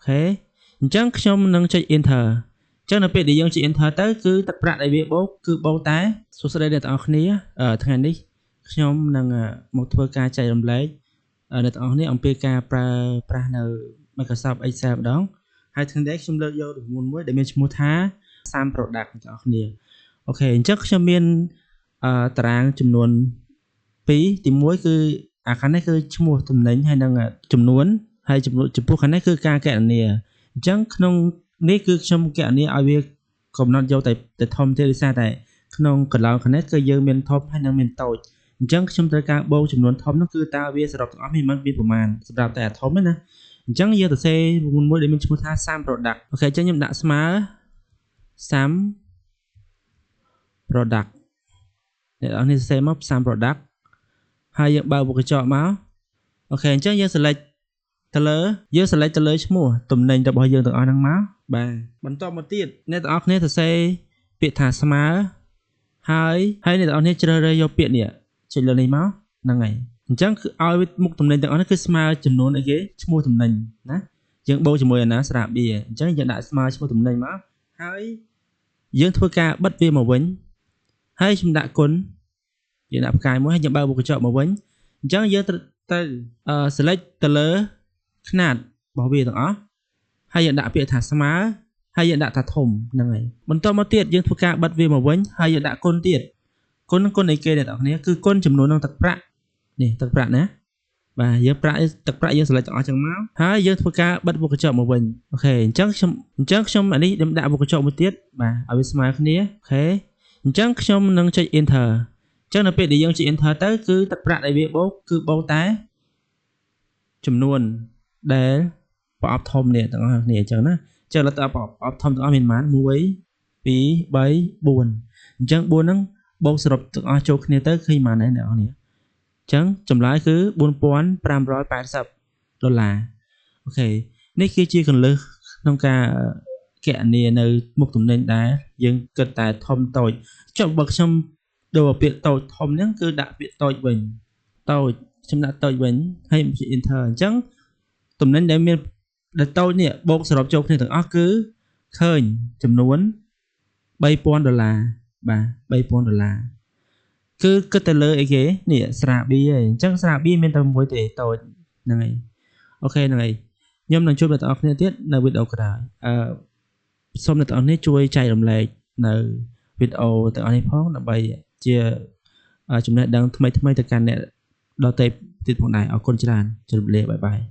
OK អញ្ចឹងខ្ញុំនឹងចុច enter អញ្ចឹងនៅពេលដែលយើងចុច enter ទៅគឺទឹកប្រាក់ដែលវាបូកគឺបូកតែសួស្តីអ្នកទាំងអស់គ្នាថ្ងៃនេះខ្ញុំនឹងមកធ្វើការចែករំលែកអ្នកទាំងអស់គ្នាអំពីការប្រើប្រាស់នៅ Microsoft Excel ម្ដងហើយថ្ងៃនេះខ្ញុំលើកយករូបមន្តមួយដែលមានឈ្មោះថា Sum Product អ្នកទាំងអស់គ្នា OK អញ្ចឹងខ្ញុំមានតារាងចំនួន2ទី1គឺអាខាងនេះគឺឈ្មោះតំណែងហើយនិងចំនួនហើយចំនួនចំពោះខាងនេះគឺការកណនាអញ្ចឹងក្នុងនេះគឺខ្ញុំកណនាឲ្យវាកំណត់យកតែតែធំទេដោយសារតែក្នុងកន្លងខាងនេះគឺយើងមានធំហើយនិងមានតូចអញ្ចឹងខ្ញុំត្រូវការបូកចំនួនធំនោះគឺតើវាសរុបទាំងអស់មានមានប្រមាណសម្រាប់តែអាធំទេណាអញ្ចឹងយើងទៅសេមួយដែលមានឈ្មោះថា sum product OK អញ្ចឹងខ្ញុំដាក់ស្មើ sum product អ្នកនរនេះសរសេរមក sum product ហើយយើងបើកវង់ក្រចកមក OK អញ្ចឹងយើង select ទៅលើយើង select ទៅលើឈ្មោះតំណែងរបស់យើងទាំងអស់ហ្នឹងមកបាទបន្តមកទៀតអ្នកទាំងអស់គ្នាសរសេរពាក្យថាស្មើហើយហើយអ្នកទាំងអស់គ្នាជ្រើសរើសយកពាក្យនេះចុចលើនេះមកហ្នឹងហើយអញ្ចឹងគឺឲ្យមុខតំណែងទាំងអស់នេះគឺស្មើចំនួនអីគេឈ្មោះតំណែងណាយើងបូកជាមួយអាណាស្រាបៀអញ្ចឹងយើងដាក់ស្មើឈ្មោះតំណែងមកហើយយើងធ្វើការបិទវាមកវិញហើយខ្ញុំដាក់គុណយើងដាក់ផ្កាយមួយហើយយើងបើកវង់ក្រចកមកវិញអញ្ចឹងយើងត្រូវទៅ select ទៅលើຂະຫນាតរបស់វាទាំងអស់ហើយយើងដាក់ពាក្យថាស្មើហើយយើងដាក់ថាធំហ្នឹងហើយបន្តមកទៀតយើងធ្វើការបិទវាមកវិញហើយយើងដាក់គុណទៀតគុណគុណអីគេអ្នកនរគ្នាគឺគុណចំនួននឹងទឹកប្រាក់នេះទឹកប្រាក់ណាបាទយើងប្រាក់ទឹកប្រាក់យើង select ទាំងអស់ចឹងមកហើយយើងធ្វើការបិទវង់ក្រចកមកវិញ OK អញ្ចឹងខ្ញុំអញ្ចឹងខ្ញុំអានេះខ្ញុំដាក់វង់ក្រចកមួយទៀតបាទឲ្យវាស្មើគ្នា OK អញ្ចឹងខ្ញុំនឹងចុច enter អញ្ចឹងនៅពេលដែលយើងចុច enter ទៅគឺទឹកប្រាក់ដែលវាបូកគឺបូកតែចំនួនដែលប្រអប់ធំនេះទាំងអស់គ្នាអញ្ចឹងណាអញ្ចឹងឥឡូវតើប្រអប់ធំទាំងអស់មានប៉ុន្មាន1 2 3 4អញ្ចឹង4ហ្នឹងបូកសរុបទាំងអស់ចូលគ្នាទៅឃើញប៉ុន្មានដែរអ្នកនរគ្នាអញ្ចឹងចម្លើយគឺ4580ដុល្លារ OK នេះគឺជាកលឹះក្នុងការកណនានៅមុខតំណែងដែរយើងគិតតែធំតូចចុះបើខ្ញុំដូរពាក្យតូចធំហ្នឹងគឺដាក់ពាក្យតូចវិញតូចខ្ញុំដាក់តូចវិញហើយ enter អញ្ចឹងតំណែងដែលមានដែលតូចនេះបូកសរុបចូលគ្នាទាំងអស់គឺឃើញចំនួន3000ដុល្លារបាទ3000ដុល្លារគឺគិតទៅលើអីគេនេះស្រាបៀឯងអញ្ចឹងស្រាបៀមានតែមួយទេតូចហ្នឹងហើយ OK ហ្នឹងហើយខ្ញុំនឹងជួបអ្នកទាំងអស់គ្នាទៀតនៅវីដេអូក្រោយអឺសូមអ្នកទាំងអស់គ្នាជួយចែករំលែកនៅវីដេអូទាំងអស់នេះផងដើម្បីជាចំណេះដឹងថ្មីថ្មីទៅកាន់អ្នកដទៃទៀតផងដែរអរគុណច្រើនជម្រាបលា bye bye.